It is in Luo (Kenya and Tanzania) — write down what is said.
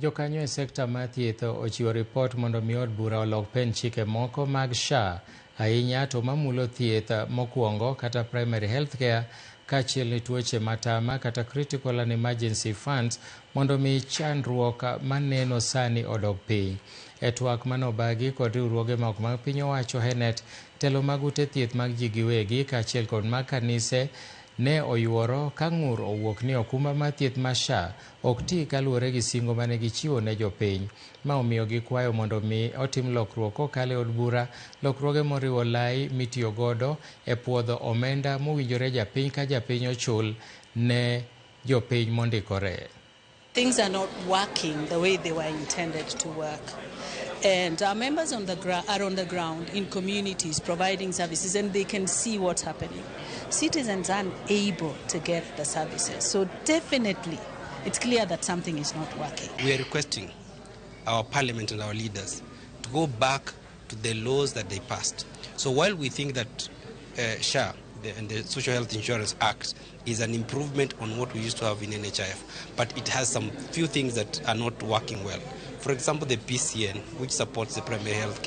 Jokanyo e sekta mar thieth ochiwo ripot mondo mi od bura olok pend chike moko mag SHA, ahinya to mamulo thieth mokwongo kata primary health care, kaachiel ni tuoche matama kata critical and emergency funds, mondo mi chandruok maneno sani odog piny. E twak manobagi kod riwruoge ma ok mag piny owacho HENET, telo mag ute thieth mag ji giwegi kaachiel kod mag kanise ne oyuoro ka ng'ur owuok ni okumba mar thieth mar SHA ok ti kaluwore gi singo mane gichiwo ne jopiny, ma omiyo gikwayo mondo mi otim lokruok kokalo e od bura, lokruoge moriwo lai mitiyo godo e puodho omenda mowinjore japiny ka japiny ochul ne jopiny mondikore. Things are not working the way they were intended to work. And our members are on the ground in communities providing services, and they can see what's happening. Citizens aren't able to get the services. So definitely it's clear that something is not working. We are requesting our parliament and our leaders to go back to the laws that they passed. So while we think that SHA and the Social Health Insurance Act is an improvement on what we used to have in NHIF, but it has some few things that are not working well. For example, the PCN, which supports the primary health care.